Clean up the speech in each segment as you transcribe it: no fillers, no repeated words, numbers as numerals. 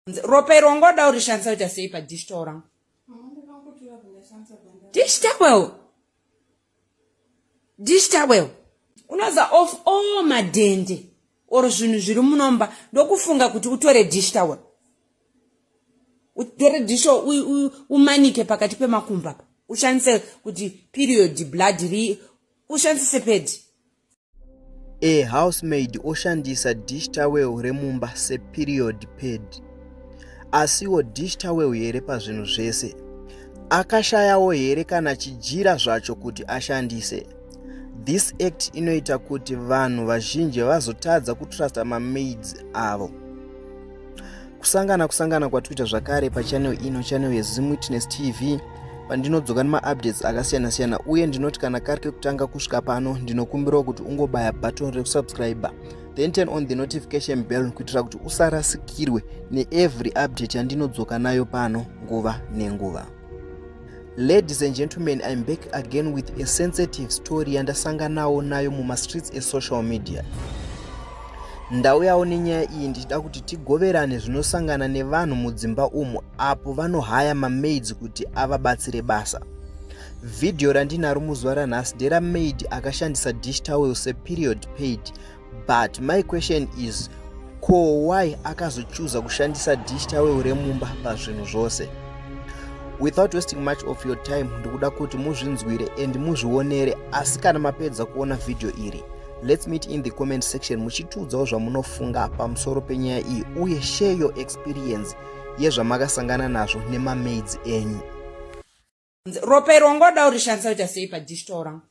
Ropa iro wangoda urishandisa kuita sei padish towel rangu? Dish towel, dish towel. Unoza of all madhende or zvinhu zviri munomba, ndokufunga kuti utore dish towel, utore dish, umanike pakati pemakumbo apa, ushandise kuti period blood ri ushandise sepad. A housemaid oshandisa dish towel remumba seperiod pad. Asiwo dish towel here pazvinhu zvese? Akashayawo here kana chijira zvacho kuti ashandise? This act inoita kuti vanhu vazhinji vazotadza kutrusta mamaids avo. Kusangana kwatikuita zvakare pachannel ino, channel yeZim Witness TV, pandinodzoka nemaupdates akasiyana-siyana. Uye ndinoti kana kari kekutanga kusvika pano, ndinokumbirawo kuti ungobaya button rekusubscribe, then turn on the notification bell kuitira kuti usarasikirwe neevery update yandinodzoka nayo pano nguva nenguva. Ladies and gentlemen, I'm back again with a sensitive story yandasanganawo nayo mumastreets esocial media. Ndauyawo nenyaya iyi ndichida kuti tigoverane zvinosangana nevanhu mudzimba umu apo vanohaya mamaids kuti avabatsire basa. Vhidhiyo randinaro muzuva ranhasi nderamaid akashandisa dish towel seperiod pad, but my question is, ko why akazochuza kushandisa dish towel remumba pazvinhu zvose? Without wasting much of your time, ndikuda kuti muzvinzwire and muzvionere. Asi kana mapedza kuona vhidhiyo iri, let's meet in the comment section muchitiudzawo zvamunofunga pamusoro penyaya iyi, uye share your experience yezvamakasangana nazvo nemamaids enyu. Ropa iro wangoda urishandisa kuita sei padish towel rangu?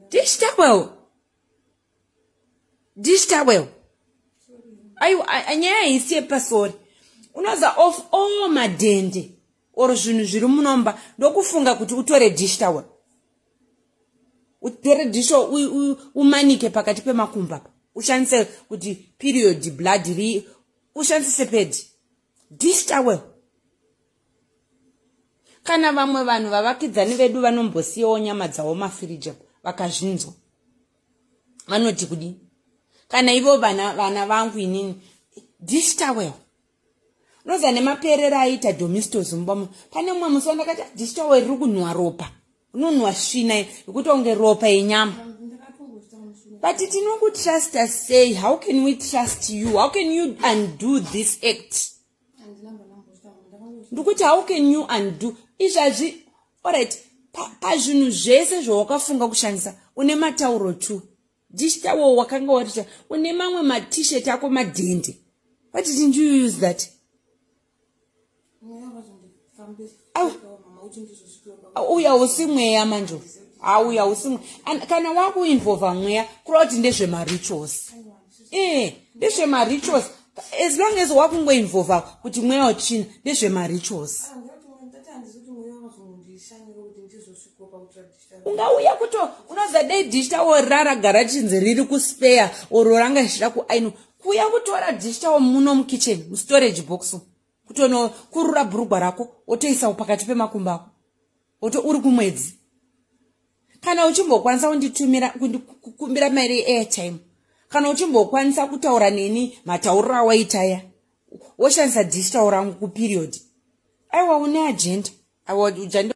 Dish towel, dish towel. Aiwa, nyaya haisi yepasori. Unoza of all madhende or zvinhu zviri munomba, ndokufunga kuti utore dish towel, utore dish, umanike pakati pemakumbo apa, ushandise kuti period blood ri ushandise sepad. Dish towel. Kana vamwe vanhu vavakidzani vedu vanombosiyawo nyama dzavo mafiriji, vakazvinzwa vanoti kudii? Kana ivo vana vangu inini, dish towel. Unoziva nemaperero aiita Domestos mumba, pane mumwe musi wandakati dish towel riri kunhuwa ropa, unonhuwa svina yekuti unge ropa yenyama. But tinokutrusta sei? How can we trust you? How can you undo this act? Ndikuti how can you undo izvazvi? Alright, pazvinhu zvese zvawakafunga kushandisa, une matauro two, dish towel wakanga watita, une mamwe matshirt ako madhende. What didn't you use that? Uya hausi mweya manje, auya hausi. Kana wakuinvolva mweya, kureva kuti ndezvemarituals. Ee, ndezvemarituals. As long as wakungoinvolva kuti mweya wetsvina, ndezvemarituals. Ungauya kuto unoziva dei dish towel raragara chinzi riri kuspare oro ranga richida kuaino, kuuya kutora dish towel muno mukitchen, mustorage box, kutonokurura bhurugwa rako, wotoisawo pakati pemakumbo ako, woto uri kumwedzi. Kana uchimbokwanisa kunditumira, kukumbira mari yeairtime, kana uchimbokwanisa kutaura neni matauriro awaitaya, woshandisa dish towel rangu kuperiod, aiwa, une agenda. Aiwa, ujande.